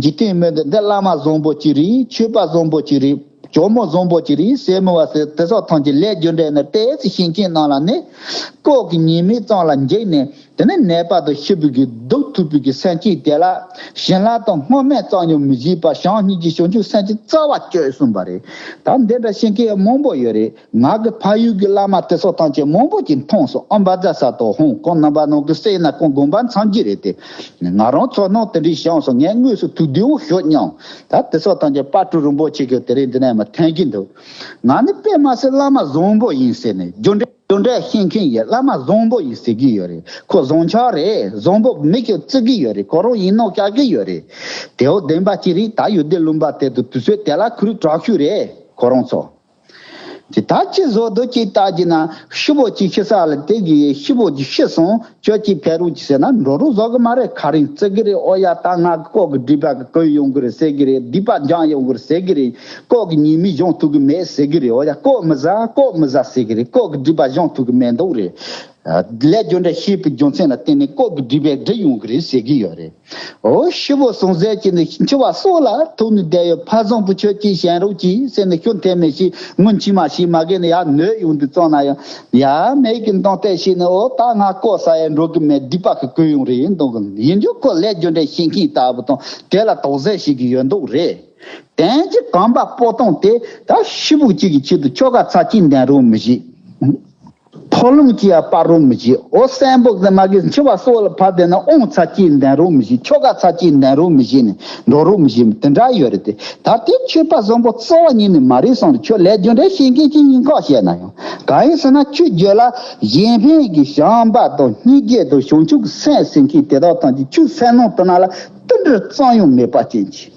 འཇིག་རྟེན་མི་འདི་འདི་བླ་མ་བཟང་པོ་ཅིག་རེད། ཆོས་པ་བཟང་པོ་ཅིག་རེད། ཇོ་མོ་བཟང་པོ་ཅིག་རེད། སྲས་མོ་བ་ཟེར་དེ་སོགས་ཐམས་ཅད་ལས་རྒྱུ་འབྲས་ནི་ཏོག་ཙམ་ཤེས་མཁན་རྣམས་ལ་ནི། ལྐོག་གི་ཉེས་དམིགས་ཙམ་ལ་འཇིགས་ནས། དེ་ནས་ནད་པ་དང་ཤི་བའི་གི་སྡུག་ཐུག་པའི་གི་སེམས་ཅན་དེ་ལ་བྱིན་རླབས་དང་སྔོན་སྨོན་ཙམ་ཡང་མི་བྱེད་པར་བྱམས་སྙིང་རྗེ་བྱང་ཆུབ་སེམས་ཀྱི་རྩ་བ་གཅོད་གསུངས་པ་རེད། ད་འདི་འདྲ་ཤེས་མཁན་མང་པོ་ཡོད་རེད། ང་གི་ཕ་ཡུལ་གྱི་བླ་མ་དེ་ཚོ་ཐམས་ཅད་མང་པོ་ཅིག་མཐོང་སོང་། ཨ་འབའ་རྫ་ས་དང་ཧོང་ཁོང་རྣམ་པ་ནང་གི་སྲས་ན་ཁོང་དགོན་པ་མཚམས་ཀྱི་རེད་དེ། ང་རང་ཚོ་ནང་དེ་འདྲའི་བྱུང་སོང་། ངས་དངོས་སུ་ཐུག་བདེ་བོ་ཤོད་མྱོང་། ད་དེ་ཚོ་ཐམས་ཅད་དཔལ་སྤྲུལ་རིན་པོ་ཆེ་གི་དེ་རིང་འདི་ནས་མ་ཐོན་གྱི་འདུག་ང་ནི་དཔེ་མ་སྲིད་བླ་མ་བཟང་པོ་ཡིན་ཟེར་ནས། རྒྱུ་འབྲས་རྒྱུ་འབྲས་ཤེས་མཁན་ཡིན། བླ་མ་བཟང་པོ་ཡིན་ཟེར་གྱི་ཡོད་རེད། ཁོ་བཟང་ཆགས་རེད། བཟང་པོ་མི་ཁྱོད་བརྩི་གི་ཡོད་རེད། ཁོ་རང་ཡིན་ནོ་བྱ་གི་ཡོད་རེད། དེའོ་བདེན་པ་ཅི་རེད། ད་ཡུལ་སྡེ་ལུང་པ་དེ་དུ་དུས་ཚོད་དེ་ལ་ཁུ་རུ་དྲག་ཤོས་རེད་ཁོ་རང་ཚོ། དེ་ད་ཅི་བཟོ་འདུག་ཅེས་བལྟ་རྒྱུ་ན། ཤི་བོ་གཅིག་ཤི་ས་ལ་དེ་གི་ཤི་བོ་གཅིག་ཤི་སོང་། ཁྱོད་ཀྱིས་ཕེབས་རོགས་གྱིས་ཟེར་ན་འགྲོ་རོགས་བཟོ་གི་མ་རེད། ཁ་རིང་བརྩི་གི་རེད། ཨོ་ཡ་ད་ང་ལྐོག་གི་སྒྲིབ་པ་གི་གོས་ཡོང་གི་རེད་ཟེར་གི་རེད། སྡིག་པ་འཇོམས་ཡོང་གི་རེད་ཟེར་གི་རེད། ལྐོག་གི་ཉེས་དམིགས་སྦྱོང་ཐུབ་གི་མེད་ཟེར་གི་རེད། ཨོ་ཡ་ལྐོག་མི་ཟ་ལྐོག་མི་ཟ་ཟེར་གི་རེད། ལྐོག་གི་སྒྲིབ་པ་སྦྱོང་ཐུབ་གི་མེད་འདུག་རེད། ལས་རྒྱུ་འབྲས་ཤེས་པའི་རྒྱུ་མཚན་ལ་བརྟེན་ནས་ལྐོག་གི་སྒྲིབ་པས་འགྲིབ་ཡོང་གི་རེད་ཟེར་གི་ཡོད་རེད། འོ་ཤི་བོ་ཟུང་ཟད་ཀྱི་ནི་འཆི་བ་སྲོག་ལ་ཐུག་ནས་བསྡད་ཡོད། ཕ་བཟང་པོ་ཁྱོད་ཀྱིས་བྱིན་རོགས་གྱིས་ཟེར་ནས་ཤུགས་འཐེན་མེད་ཞིག་ངུ་འཆི་མ་ཞིག་མ་གི་ནི་ཡར་ནོད་ཡོང་དུས་ཙམ་ན་ཡང་ཡ་མེད་ཀྱི་འདང་བལྟས་ཤིག་ནི། འོ་ད་ང་ལྐོག་ཟ་ཡ་འགྲོ་གི་མེད། སྡིག་པ་གི་གོས་ཡོང་རེད་འདང་གི། ཡིན་རྒྱུ་ཁོ་ལས་རྒྱུ་འབྲས་ཤེས་མཁན་ལྟ་བུ་དང་དེ་ལ་དོགས་ཟས་ཤིག་གི་ཡོད་འདུག་རེད། དོན་གྱི་གོམ་པ་སྤོ་སྟངས་དེ་ད་ཤི་བོ་གཅིག་གི་ཆེད་དུ་ཁྱོ་ག་ཚ་གྱང་ལྡན་རོགས་མི་བྱེད། ཕོ་ལུང་གི་ཡ་པ་རོགས་མི་བྱེད། འོ་སྲན་པོ་ཟེར་མ་གི་འཆི་བ་སྲོག་ལ་ཕར་བསྡད་ན་དབང་ཚ་གྱང་ལྡན་རོགས་མི་བྱེད། ཁྱོ་ག་ཚ་གྱང་ལྡན་རོགས་མི་བྱེད་ནས་འགྲོ་རོགས་མི་བྱེད། དེ་འདྲ་ཡོད་རེད་དེ། ད་དེ་ཆོས་པ་བཟང་པོ་རྩ་བ་ཉིད་ནས་མ་རེད་གསུངས་རེད། ཁྱོད་ལས་རྒྱུ་འབྲས་ཤེས་མཁན་གྱི་སྙིང་ཁོག་བཤད་ན་ཡང་། གང་ཡིན་ཟེར་ན་ཁྱོད་རྒྱུད་ལ་གཞན་ཕན་གྱི་བྱམས་པ་དང་སྙིང་རྗེ་དང་བྱང་ཆུབ་ཀྱི་སེམས་ཟེར་མཁན་དེ་དག་ཐམས་ཅད་ཁྱོད་སེམས་ནང་དུ་ན་ལ་ཏིལ་འབྲུ་ཙམ་ཡང་མེད་པ་ཅན་གྱི།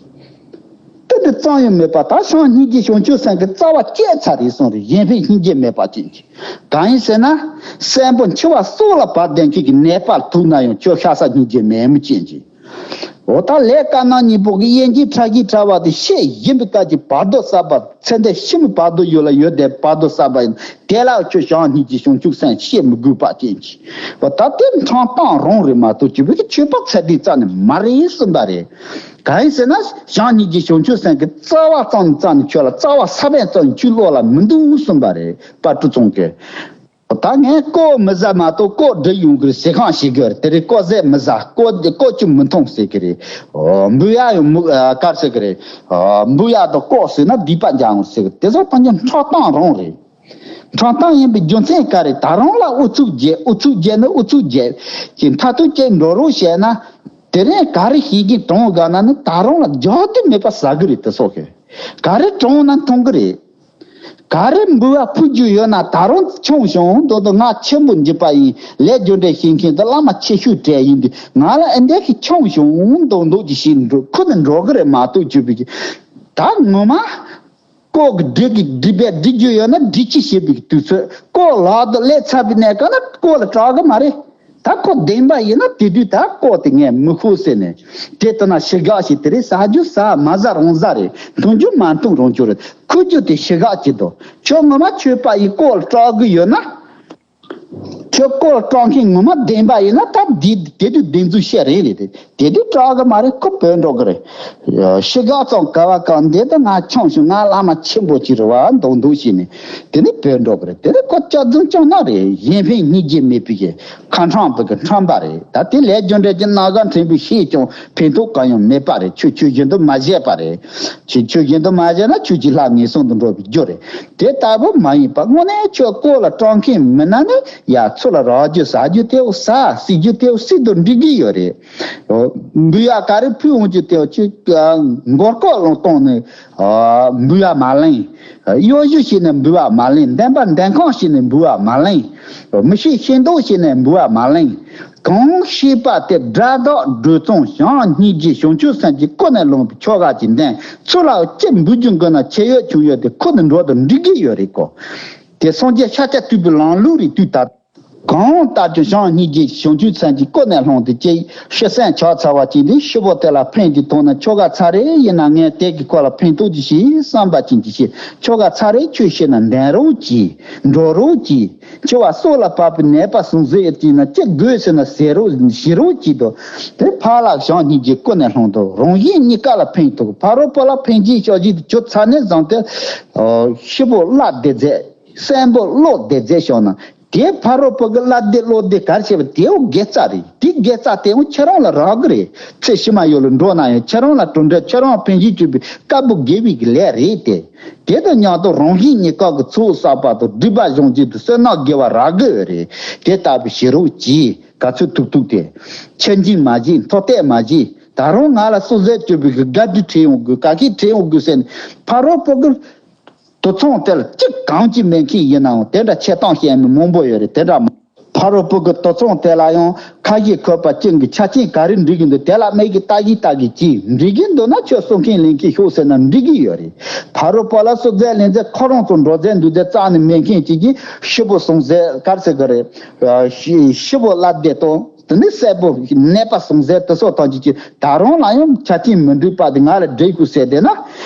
ཏིལ་འབྲུ་ཙམ་ཡང་མེད་པ། ད་བྱམས་སྙིང་རྗེ་བྱང་ཆུབ་སེམས་ཀྱི་རྩ་བ་བཅད་ཚར་རེད་གསུངས་རེད། གཞན་ཕན་སྙིང་རྗེ་མེད་པ་ཅན་གྱི། གང་ཡིན་ཟེར་ན། སྲན་པོ་འཆི་བ་སྲོག་ལ་བབས་བསྡད་མཁན་གྱི་ནད་པ་ཐུག་ན་ཡང་ཁྱོད་ཤ་ཟ་སྙིང་རྗེ་མེད་མི་ཅན་གྱི། འོ་ད་ལས་དཀར་ནག་གཉིས་པོ་གི་དབྱེ་འབྱེད་ཕྲ་ཞིང་ཕྲ་བ་དེ་ཤེས་བཞིན་པའི་སྐབས་ཀྱི་བར་དོ་གསར་པ། ཚེ་འདི་ཕྱི་མའི་བར་དོ་ཡོད་ལ་ཡོད་དེ་བར་དོ་གསར་པ་ཡིན། དེ་ལ་ཁྱོད་བྱམས་སྙིང་རྗེ་བྱང་ཆུབ་སེམས་ཤེས་མི་དགོས་པ་ཅན་གྱི། འོ་ད་དེ་ཕྲང་སྟངས་རང་རེད་མ་གཏོགས་ཅི་བས་ཆོས་པ་ཚད་ལྡན་རྩ་ནས་མ་རེད་གསུངས་པ་རེད། གང་ཡིན་ཟེར་ན། བྱམས་སྙིང་རྗེ་བྱང་ཆུབ་སེམས་ཀྱི་རྩ་བ་ཙམ་ནས་རྩ་ནས་ཁྱོད་ལ་རྩ་བ་ས་བོན་ཙམ་ཡང་ཁྱོད་བློ་ལ་མི་འདུག་གསུངས་པ་རེད། དཔལ་སྤྲུལ་ཚང་གིས། ད་ངས་ལྐོག་མི་ཟ་མ་གཏོགས་ལྐོག་འབྲི་ཡོང་གི་རེད་ཟེར་གང་ཞིག་གི་རེད། དེ་རིང་ལྐོག་ཟས་མི་ཟ། ལྐོག་ལྐོག་ཆུ་མི་འཐུང་ཟེར་གི་རེད། འོ་འབུ་ཡ་ཡང་མུ་ཨ་དཀར་ཟེར་གི་རེད། འོ་འབུ་ཡ་དང་ལྐོག་ཟོས་ན་སྡིག་པ་འཇགས་འོང་ཟེར་གི། དེ་ཚོ་ཐམས་ཅད་ཕྲང་སྟངས་རང་རེད། ཕྲང་སྟངས་ཡིན་པའི་རྒྱུ་མཚན་ག་རེ། ད་རུང་ལ་ཨུ་ཚུགས་རྒྱས། ཨུ་ཚུགས་རྒྱས་ནི་ཨུ་ཚུགས་རྒྱས་ཀྱི་མཐར་ཐུག་ཅིག་འགྲོ་རོགས་བྱས་ན། དེ་རིང་ག་རེ་ཤེས་ཀྱི་གྲོངས་དགའ་ན་ནི་ད་རུང་ལ་རྒྱག་དུ་མེད་པ་ཟ་གི་རེད། དེ་སོགས་ཀྱི་ག་རེ་གྲོངས་ན་མཐོང་གི་རེད། ག་རེ་འབུལ་བ་ཕུལ་རྒྱུ་ཡོད་ན་ད་རུང་འཁྱོངས་བྱུང་། མདོ་དོ་ང་ཆེན་པོ་འཇིགས་པ་ཡིན། ལས་རྒྱུ་འབྲས་ཤེས་མཁན་དུ་བླ་མ་ཆེ་ཤོས་གྲས་ཡིན་དུས་ང་ལ་ཨེ་འདྲ་ཞིག་འཁྱོངས་བྱུང་མདོག་མདོག་ཅིག་བྱས་འགྲོ་ཁུ་ནས་འགྲོ་གི་རེད་མ་གཏོགས་བཅུག་པའི་ད་ངོ་མ། ལྐོག་གི་སྒྲིག་གི་སྒྲིག་པས་སྒྲིག་རྒྱུ་ཡོད་ན་སྒྲིག་ཅི་བྱེད་པའི་དུས་ཚོད་ལྐོག་ལག་ཏུ་སླེབས་ཚར་བའི་གནས་སྐབས་ན་ལྐོག་ལ་སྐྲག་གི་མ་རེད། ད་ཁོ་བདེན་པ་ཡིན་ན་དེ་དུས་ད་ལྐོག་དེ་ངས་མི་ཤོར་ཟེར་ནས་དེ་ལྟ་ན་ཞི་གག་ཞིག་དེ་རེད། ཟ་རྒྱུ་ཟ་མ་ཟ་རང་ཟ་རེད། འཐུང་རྒྱུ་མ་འཐུང་རང་རྒྱུ་རེད། ཁུར་རྒྱུ་དེ་ཞི་གག་གི་དོ། ཁྱོད་ངོ་མ་ཆོས་པ་ཡི་ལྐོག་ལ་སྐྲག་གི་ཡོད་ན། ཁྱོད་ལྐོག་ལ་སྐྲག་མཁན་ངོ་མ་བདེན་པ་ཡིན་ན་ད་དེ་དེ་དུས་བདེན་རྫུན་བཤད་རེད་ལས་དེ་དེ་དུས་སྐྲག་གི་མ་རེད། ཁོ་བོད་འགྲོ་གི་རེད། ཞི་གག་ཙམ་ག་བ་གང་འདི་ད་ང་འཁྱོངས་བྱུང་། ང་བླ་མ་ཆེན་པོ་ཅིག་རེད་བ་མདོག་མདོག་བྱས་ནས་དེ་ནི་བོད་འགྲོ་གི་རེད། དེ་ནི་ཁོ་སྐྱག་རྫུན་ཅང་ན་རེད། གཞན་ཕན་སྙིང་རྗེ་མེད་པའི་གི་ཁ་འཕྲང་བུ་གི་འཕྲང་པ་རེད། ད་དེ་ལས་རྒྱུ་འབྲས་ཀྱི་རྣམ་གཞག་ཕྲན་བུ་ཤེས་ཀྱང་ཕན་ཐོགས་གང་ཡང་མེད་པ་རེད། ཁྱོད་ཁྱོད་བཞིན་དུ་མ་བྱས་པ་རེད། ཁྱོད་ཁྱོད་བཞིན་དུ་མ་བྱས་ན་ཁྱོད་ཀྱི་ལྷ་ངན་སོང་དུ་འགྲོ་བའི་རྒྱུ་རེད། དེ་ལྟ་བུ་མ་ཡིན་པ་དངོས་གནས་ཁྱོད་ལྐོག་ལ་སྐྲག་མཁན་མིན་ན་ནི་ཡ་ཚུར་ལ་རག་རྒྱུ་ཟ་རྒྱུ་དེའོ་ཟ་སྲིད་རྒྱུ་དེའོ་སྲིད་དུ་འགྲིག་གི་ཡོད་རེད། འབུལ་བ་ག་རེ་ཕུལ་འོང་རྒྱུ་དེའོ་ཁྱོད་མགོ་སྐོར་ལོང་གཏོང་ནས་འབུལ་བ་མ་ལེན། གཡོ་ཞུ་བྱས་ནས་འབུལ་བ་མ་ལེན། འདན་པ་འདན་ཁང་བྱས་ནས་འབུལ་བ་མ་ལེན། མི་ཤེས་ཤེས་མདོག་བྱས་ནས་འབུལ་བ་མ་ལེན། གང་ཤེས་པ་དེ་སྒྲ་དག་སྒྲོས་གཙང་བྱང་སྙིང་རྗེ་བྱང་ཆུབ་སེམས་ཀྱི་ཀུན་ནས་བསླངས་པའི་ཆོ་ག་ཅིག་འདོན། ཚུར་ལ་ཅི་འབུལ་རྒྱུ་དགོས་ན་ཆེ་ཡོད་ཆུང་ཡོད་དེ་ཁོ་ནས་འགྲོ་དང་འགྲིག་གི་ཡོད་རེད་གོ། དེ་སངས་རྒྱས་ཤཱཀྱ་ཐུབ་པའི་ལམ་ལུགས་རེད། དུས་ད་གང་ལྟར་ཀྱང་བྱང་སྙིང་རྗེ་བྱང་ཆུབ་སེམས་ཀྱི་ཀུན་ནས་བསླངས་ཏེ་ཅི་ཤི་སེམས་ཆགས་ཚར་བ་ཅིག་འདི་ཤི་བོ་དེ་ལ་ཕན་གྱི་ཐོག་ན་ཆོ་ག་ཚར་རེ་ཡིན་ན་ངས་དེ་གི་ཁོ་ལ་ཕན་ཐོགས་ཀྱི་ཞིག་བསམ་པ་ཅན་གྱི་ཞིག་ཆོ་ག་ཚར་རེ་ཆོས་བཤད་ན་འདོན་རོགས་གྱིས། འགྲོ་རོགས་གྱིས། འཆི་བ་སྲོག་ལ་བབ་པའི་ནད་པ་ཟུང་ཟད་ཅིག་ན་ཅི་དགོས་ཟེར་ན་ཟེར་རོགས་ཞུ་རོགས་གྱིས་དོ། དེ་ཕར་ལ་བྱང་སྙིང་རྗེ་ཀུན་ནས་བསླངས་དོ། རང་གཞན་གཉིས་ཀ་ལ་ཕན་ཐོགས། ཕ་རོལ་པོ་ལ་ཕན་ཆེན་ཞབས་ཕྱི་དེ་ཁྱོད་ཚ་ནས་བཟུང་སྟེ་ཤི་བོ་བླ་བདེ་མཛད་སྲས་པོ་བློ་བདེ་མཛད་བྱུང་ན་དེ་ཕ་རོལ་པོ་གི་བླ་བདེ་བློ་བདེ་གར་བྱེད་པ་དེའོ་དགེ་རྩ་རེད། དེ་དགེ་རྩ་དེའོ་ཁྱེད་རང་ལ་རག་གི་རེད། ཚེ་ཕྱི་མ་ཡོད་ལ་འགྲོ་ན་ཡང་ཁྱེད་རང་ལ་གྲུབ་འབྲས་ཁྱེད་རང་ཕན་ཆེན་སྤྱོད་པའི་དཀར་པོ་དགེ་བའི་གི་ལས་རེད་དེ། དེ་དང་མཉམ་དུ་རང་བཞིན་གཉིས་ཀ་གི་ཚོགས་བསགས་པ་དང་སྒྲིབ་པ་སྦྱོང་རྒྱུ་དང་བསོད་ནམས་དགེ་བ་རག་གི་རེད། དེ་ལྟ་བུ་བྱེད་རོགས་གྱིས། ག་ཚོད་ཐུབ་ཐུབ་དེ། ཁྱེད་འཇིགས་མ་བྱེད་མཐོ་གཏད་མ་བྱེད། ད་རུང་ང་ལ་སོ་ཟད་སྤྱོད་པའི་གི་དགའ་སྡུག་ཁྲིད་ཡོང་དགོས་ག་གིས་ཁྲིད་ཡོང་དགོས་ཟེར་ནས་ཕ་རོལ་པོ་གི་དུ་ཚང་དེ་ལ་གཅིག་གང་གཅིག་མེད་མཁན་ཡིན་ནའང་དེ་འདྲ་ཆེ་སྟངས་བཤད་མི་མང་པོ་ཡོད་རེད། དེ་འདྲ་མ། ཕ་རོལ་པོ་གི་དུ་ཚང་དེ་ལ་ཡང་ཁ་ཞེ་ཁོག་པ་ཅན་གྱི་ཆ་རྐྱེན་ག་རེ་འགྲིག་གི་འདུག་དེ་ལ་མེད་ཀྱི་ལྟ་གི་ལྟ་གི་ཅི་འགྲིག་གི་འདུག་ན་ཁྱོད་གསུང་མཁན་ལེན་མཁན་ཤོག་ཟེར་ན་འགྲིག་གི་ཡོད་རེད། ཕ་རོལ་པོ་ལ་སོ་ཟད་ལེན་ཟད་ཁོ་རང་ཚོ་འགྲོ་ཟད་འདུག་ཟད་རྩ་ནས་མེད་མཁན་ཅིག་གིས་ཤི་བོ་སོང་ཟད་གར་ཟེར་གི་རེད། ཤི་ཤི་བོ་བླ་བདེ་དང་དེ་ནི་སྲས་པོ་ནད་པ་སོང་ཟད་དེ་སོགས་དང་ཅིག་གིས་ད་རུང་ལ་ཡང་ཆ་རྐྱེན་མི་འགྲིག་པ་དེ་ང་ལ་འགྲིག་དགོས་ཟེར་བསྡད་ན།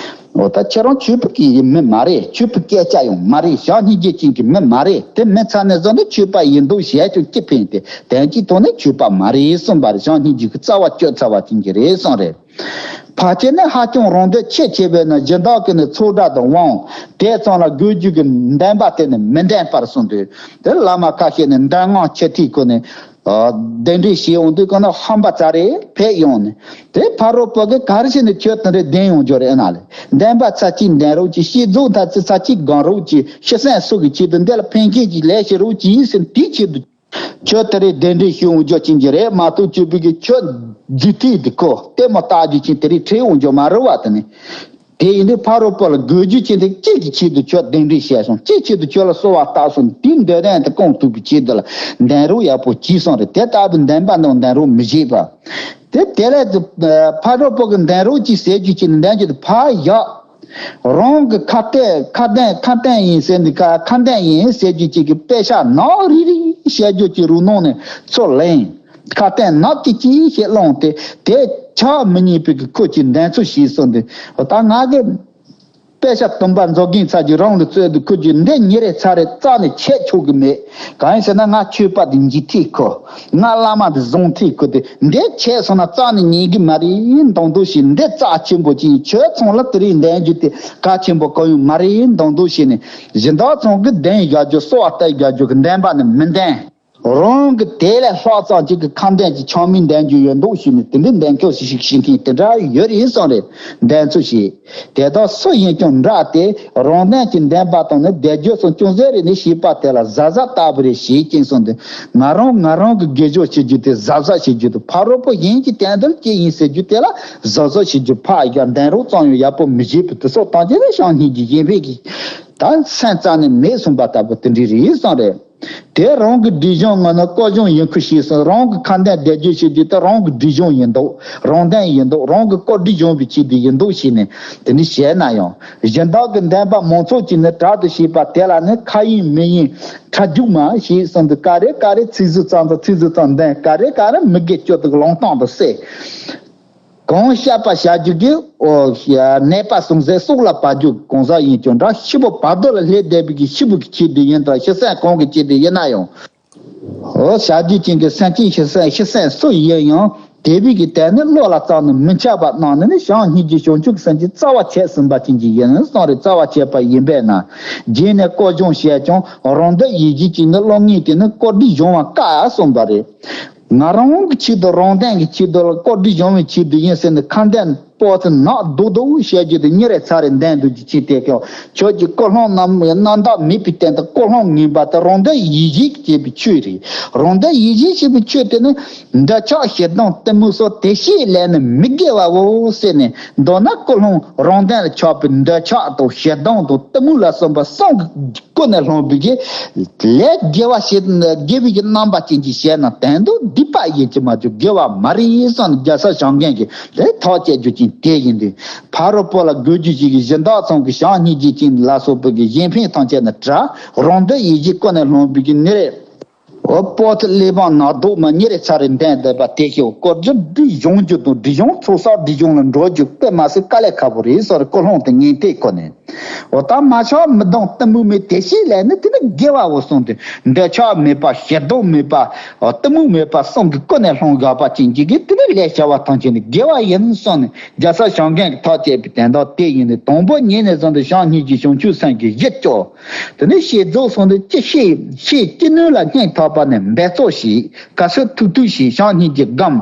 འོ་ད་ཁྱེད་རང་ཆོས་པ་གི་མི་མ་རེད། ཆོས་པའི་སྐད་ཆ་ཡང་མ་རེད། བྱམས་སྙིང་རྗེ་ཅན་གྱི་མི་མ་རེད། དེ་མི་ཚ་ནས་བཟུང་ནས་ཆོས་པ་ཡིན་མདོག་བྱས་ཀྱང་ཅི་ཕན་ཏེ་དོན་གྱི་ཐོག་ནས་ཆོས་པ་མ་རེད་གསུངས་པ་རེད། བྱམས་སྙིང་རྗེ་གི་རྩ་བ་གཅོད་ཚར་བ་ཅན་གྱི་རེད་གསུངས་རེད། ཕལ་ཆེར་ནི་ཧ་ཅང་རང་འདོད་ཆེ་ཆེ་བས་ན་གཞན་དག་གིས་ནི་ཚོགས་སྒྲ་དང་དབང་དེ་ཙམ་ལ་དགོས་རྒྱུ་གི་འདོན་པ་དེ་ནི་མི་འདོན་པར་གསུངས་དུས་དེ་བླ་མ་ཁ་ཤས་ནི་འདོན་དབང་ཆེ་ཐིག་ཁོ་ནི། གདན་འདྲེན་བྱེད་ཡོང་དུས་གང་ན་ཧམ་པ་ཙ་རེ་ཕེབས་ཡོང་ནས་དེ་ཕ་རོལ་པོ་གི་ག་རེ་བྱས་ནས་ཁྱོད་དེ་འདྲའི་བདེན་ཡོང་རྒྱུ་རེད་ན་ལས་བདེན་པ་ཚ་གཅིག་འདོན་རོགས་གྱིས། ཤེས་རྫོགས་ཐ་ཚི་ཚ་གཅིག་སྒང་རོགས་གྱིས། ཤི་སེམས་སུ་གི་ཆེད་དུ་འདི་ལ་ཕན་ཆེན་གྱི་ལས་བྱེད་རོགས་གྱིས་ཟེར་དེའི་ཆེད་དུ་ཁྱོད་དེ་རེ་གདན་འདྲེན་ཞུ་ཡོང་རྒྱུ་ཅན་གྱི་རེད་མ་གཏོགས་གཅིག་པུ་གི་ཁྱོད་རྫུས་ཐིག་འདི་ཁོ་ལྟད་མོ་ལྟ་རྒྱུ་ཅན་དེ་རེ་ཁྲིད་ཡོང་རྒྱུ་མ་རེད་བ་དེ་ནི། དེ་ཡིན་དུས་ཕ་རོལ་པོ་ལ་དགོས་རྒྱུ་ཅི་འདུག་ཅི་གི་ཆེད་དུ་ཁྱོད་གདན་འདྲེན་བྱས་སོང་། ཅི་ཆེད་དུ་ཁྱོད་ལ་གསོལ་བ་བཏབ་སོང་། དེའི་འདོད་དོན་དེ་སྐོང་ཐུབ་པའི་ཆེད་དུ་ལ་གདན་རོགས་ཡག་པོ་གྱིས་སོང་རེད། དེ་ལྟ་བུའི་འདོན་པ་དང་འདོན་རོགས་མི་བྱེད་པ། དེ་དེ་ལས་དུ་ཕ་རོལ་པོ་གི་འདོན་རོགས་ཅིག་ཟེར་རྒྱུ་ཅི་འདོན་རྒྱུ་དེ་ཕ་ཡག་རང་གི་ཁ་གཏད་ཁ་གདན་ཁ་གདན་ཡིན་ཟེར་འདི་ཁ་ཁ་གདན་ཡིན་ཟེར་རྒྱུ་ཅིག་གི་དཔེ་ཤག་ནག་རིལ་རིལ་བཤད་རྒྱུ་ཅིག་རུ་ནང་ནས་ཚུར་ལེན། ཁ་གཏད་ནག་ཅིག་ཅིག་ཞེས་བླངས་ཏེ་དེ་ཆགས་མི་ཉན་པའི་གི་ཁོ་ཅིག་འདོན་ཚུལ་ཞིག་གསུངས་ཏེ་ད་ང་གི་དཔེ་ཆ་དུམ་པ་མཛོ་རྒན་ཚ་གྱི་རང་ལ་རྩོད་དུ་ཁོ་ཅིག་འདི་ཉིན་རེ་ཚ་རེ་རྩ་ནས་ཆད་ཆོག་གི་མེད། གང་ཡིན་ཟེར་ན་ང་ཆོས་པ་དེ་འཇིགས་ཐིག་ཁོ། ང་བླ་མ་དེ་བཟང་ཐིག་ཁོ་དེ་འདི་ཆད་སོང་ན་རྩ་ནས་ཉན་གི་མ་རེད་མདོག་མདོག་བྱས། འདི་རྩ་ཆེན་པོ་ཅིག་ཡིན། ཁྱོད་ཚང་ལ་དེ་རིང་འདོན་རྒྱུ་དེ་གལ་ཆེན་པོ་གང་ཡང་མ་རེད་མདོག་མདོག་བྱས་ནས་གཞན་དག་ཚང་གི་གདན་བཞག་རྒྱུ་གསོལ་བ་བཏབ་བཞག་རྒྱུ་གི་འདོན་པ་ནི་མི་འདོན། རང་གི་དེ་ལས་ལྷག་ཙམ་ཅིག་གི་ཁ་འདོན་གྱི་ཆང་མི་འདོན་རྒྱུ་ཡོད་འདུག་ཞུས་ནས་དེ་འདྲའི་འདོན་ཆོག་ཞིག་ཞིག་བྱེད་མཁན་དེ་འདྲ་ཡོད་རེད་བསམ་རེད། འདོན་ཚུལ་ཞིག་དེ་དག་སུ་ཡིན་ཀྱང་འདྲ་སྟེ། རང་འདོན་གྱི་འདོན་པ་དང་ནི་བཟླས་བརྗོད་སོགས་ཅུང་ཟད་རེ་ནི་ཤེས་པ་དེ་ལ་གཟབ་གཟབ་ལྟ་བུ་རེ་བྱེད་ཅིང་གསུངས་ཏེ། ང་རང་ང་རང་གི་དགེ་སྦྱོར་བྱེད་རྒྱུ་དེ་གཟབ་གཟབ་བྱེད་རྒྱུ་དང་། ཕ་རོལ་པོ་གཞན་གྱི་དོན་དུ་ཅི་ཡིན་ཟེར་རྒྱུ་དེ་ལ་གཟབ་གཟབ་བྱེད་རྒྱུ། ཕར་ཡར་འདོན་རོགས་ཙམ་ཡང་ཡག་པོ་མི་བྱེད་པའི་དུས་སོགས་དང་བཅས་ནས་བྱམས་སྙིང་རྗེ་གཞན་ཕན་གྱི་ད་སེམས་རྩ་ནས་མེད་གསུངས་པ་ལྟ་བུ་དེ་འདྲ་རེད་བསམ་རེད། དེ་རང་གི་སྒྲིབ་སྦྱོང་ངོ་ནི་བཀའ་སྦྱོང་ཡིན་ཁུལ་བྱས་སོང་། རང་གི་ཁ་འདོན་བཟླས་བརྗོད་བྱེད་དུས་ད་རང་གི་སྒྲིབ་སྦྱོང་ཡིན་མདོག་རང་འདོན་ཡིན་མདོག་རང་གི་བཀའ་སྒྲིབ་སྦྱོང་བའི་ཆེད་དུ་ཡིན་མདོག་བྱས་ནས་དེ་ནི་བྱས་ན་ཡང་། གཞན་དག་གི་འདོན་པ་མང་ཚོགས་ཀྱིས་ནི་དྲག་ཏུ་བྱས་པ་དེ་ལ་ནི་ཁ་ཡིན་མིག་ཡིན་ཁྲ་རྒྱུག་མ་ཞེས་གསུངས་འདུག་ག་རེ་ག་རེ་ཚིག་ཟུར་ཙམ་དང་ཚིག་ཟུར་ཙམ་འདོན། ག་རེ་ག་རེ་མི་དགེ་བཅུ་དང་ལུང་སྟོང་དུ་གསོལ། གང་བཤད་པ་བྱ་རྒྱུ་གི་ཨོ་ཤ་ནད་པ་སོང་ཟེར་སྲོག་ལ་བབ་རྒྱུ་གང་ཟག་ཡིན་ཀྱང་འདྲ། ཤི་བོ་བར་དོ་ལ་སླེབས་བསྡད་པའི་གི་ཤི་བོ་གི་ཆེད་དུ་ཡིན་དང་ཤི་སེམས་གང་གི་ཆེད་དུ་ཡིན་ན་ཡང་། ཨོ་བྱ་རྒྱུ་ཅན་གྱི་སེམས་ཅན་ཤི་སེམས་ཤི་སེམས་སུ་ཡིན་ཡང་དེ་བས་ཀྱི་དོན་ནི་བློ་ལ་བརྩམས་ནས་མི་འཆབ་པ་གནང་ནས་ནི་བྱམས་སྙིང་རྗེ་བྱང་ཆུབ་སེམས་ཀྱི་རྩ་བ་བྱས་ཟིན་པ་ཅན་གྱི་ཡིན་གསུངས་རེད། རྩ་བ་བྱས་པ་ཡིན་པས་ན། རྗེས་ནས་བཀའ་སྦྱོང་བྱས་ཀྱང་རང་འདོད་ཡིད་བཞིན་གྱི་ནི་བློ་ངེས་དེ་ནི་བཀའ་སྒྲིབ་སྦྱོང་བ་དཀའ་གསུངས་པ་རེད། ང་རང་གི་ཆེད་དུ་རང་དོན་གྱི་ཆེད་དུ་ལ་བཀའ་སྒྲིབ་སྦྱོང་བའི་ཆེད་དུ་ཡིན་ཟེར་ནས་ཁ་འདོན་པོ་ཚོ་ནག་རྡོག་རྡོག་བཤད་རྒྱུ་དེ་ཉིན་རེ་ཚར་རེ་འདོན་འདུག་རྒྱུ་ཅི་སྟེ་ཀྱང་ཁྱོད་ཀྱི་ཀུན་སློང་རྣམས་རྣམ་དག་མེད་པའི་སྟེང་དུ་ཀུན་སློང་ངན་པ་དེ་རང་དོན་ཡིད་བཞིན་བྱེད་པའི་ཆོས་རེད། རང་དོན་ཡིད་བཞིན་བྱེད་པའི་ཆོས་དེ་ནི་འདོད་ཆགས་ཞེ་སྡང་གཏི་མུག་སོགས་དེ་བཞིན་གཤེགས་ལས་ནི་མི་དགེ་བའོ་ཟེར་ནས་མདོར་ན་ཀུན་སློང་རང་དོན་ལ་ཆགས་པའི་འདོད་ཆགས་དང་ཞེ་སྡང་དང་གཏི་མུག་ལ་སོགས་པ་གསུམ་གྱི་ཀུན་ནས་སློང་བའི་གི་ལས་དགེ་བ་བྱེད་དགེ་བའི་གི་རྣམ་པ་ཅན་གྱི་བྱས་ན་དོན་དུ་སྡིག་པ་ཡིན་གྱི་མ་གྱུར་དགེ་བ་མ་རེད་གསུངས་ནས་རྒྱལ་སྲས་བྱམས་མགོན་གྱིས་དེ་ཐག་བཅད་རྒྱུ་ཅན་དེ་ཡིན་དུས། ཕ་རོལ་པོ་ལ་དགོས་རྒྱུ་ཞིག་གི་གཞི་བདག་ཚང་གི་བྱམས་སྙིང་རྗེ་ཅན་ལ་སོགས་པའི་གི་གཞན་ཕན་ཐམས་ཅད་ནི་དྲག་རང་འདོད་ཡིད་བཞིན་ཀུན་ནས་སློང་བའི་གི་ནི་རེད། འོ་པོ་ཏི་གླེགས་བམ་ནག་རྡོག་མ་ཉིན་རེ་ཚར་རེ་འདོན་བསྡད་པ་དེ་ཤོག་བཀའ་སྒྲིབ་སྦྱོང་རྒྱུ་དང་སྒྲིབ་སྦྱོང་ཚོགས་བསགས་སྒྲིབ་སྦྱོང་ལ་འགྲོ་རྒྱུ་དཔེ་མ་སྲིད་དཀའ་ལས་ཁག་པོ་རེད་ཟེར་ཀུན་སློང་དེ་ངན་ཐེག་ཁོ་ནས། འོ་ད་མ་ཆགས་མི་སྡང་གཏི་མུག་མེད་དེ་ཤེས་ལས་ནི་དེ་ནི་དགེ་བའོ་གསུངས་ཏེ། འདོད་ཆགས་མེད་པ་ཞེ་སྡང་མེད་པ་གཏི་མུག་མེད་པ་གསུམ་གྱི་ཀུན་ནས་སློང་དགོས་པ་ཅན་གྱི་གི་དེ་ནི་ལས་བྱ་བ་ཐམས་ཅད་ནི་དགེ་བ་ཡིན་གསུངས་ནས་རྒྱལ་སྲས་བྱམས་མགོན་གྱིས་ཐག་བཅད་པའི་དོན་དག་དེ་ཡིན་ནི། དང་པོ་ཉིད་ནས་བཟུང་སྟེ་བྱམས་སྙིང་རྗེ་བྱང་ཆུབ་སེམས་ཀྱི་གཞི་བཅོ། དེ་ནས་བཤད་རྫོགས་སོང་སྟེ་ཅི་ཤེས་ཤེས་ཅི་ནུས་ལ་སྙིང་ཐག་པ་ནས་འབད་རྩོལ་བྱས། ག་ཚོད་ཐུབ་ཐུབ་བྱས་བྱམས་སྙིང་རྗེ་སྒོམ།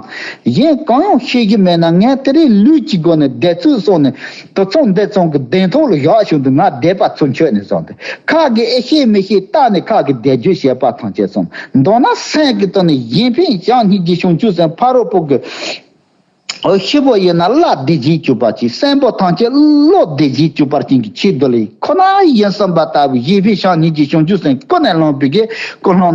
གཞན་གང་ཡང་ཤེས་ཀྱི་མེད་ན་ངས་དེ་རིང་ལུས་ཀྱི་སྒོ་ནས་བཟླས་ཚུལ་སོང་ནས་དེ་ཚོ་འདི་ཚོ་གི་གདན་ཐོག་ལ་བཞག་བྱུང་དུས་ང་བཟླས་པ་ཚུར་མཆོད་ནས་སོང་སྟེ་ཁ་གིས་ཨེ་ཤེས་མི་ཤེས་བལྟས་ནས་ཁ་གིས་བཟླས་བརྗོད་བྱས་པ་ཐམས་ཅད་སོང་། མདོར་ན་སེམས་ཀྱི་སྟེང་ནས་གཞན་ཕན་བྱམས་སྙིང་རྗེ་བྱང་ཆུབ་སེམས་ཕ་རོལ་པོ་གི་ཨོ་ཤི་བོ་ཡིན་ན་བླ་བདེ་སྐྱིད་གྱུར་པ་ཅིག་སེམས་པོ་ཐམས་ཅད་བློ་བདེ་སྐྱིད་གྱུར་པར་བྱིན་གྱི་ཆེད་དུ་ལས་ཁོ་ན་ཡིན་བསམ་པ་ལྟ་བུའི་ཡིད་བཞིན་བྱམས་སྙིང་རྗེ་བྱང་ཆུབ་སེམས་ཀུན་ནས་བསླངས་པའི་གི་ཀུན་སློང་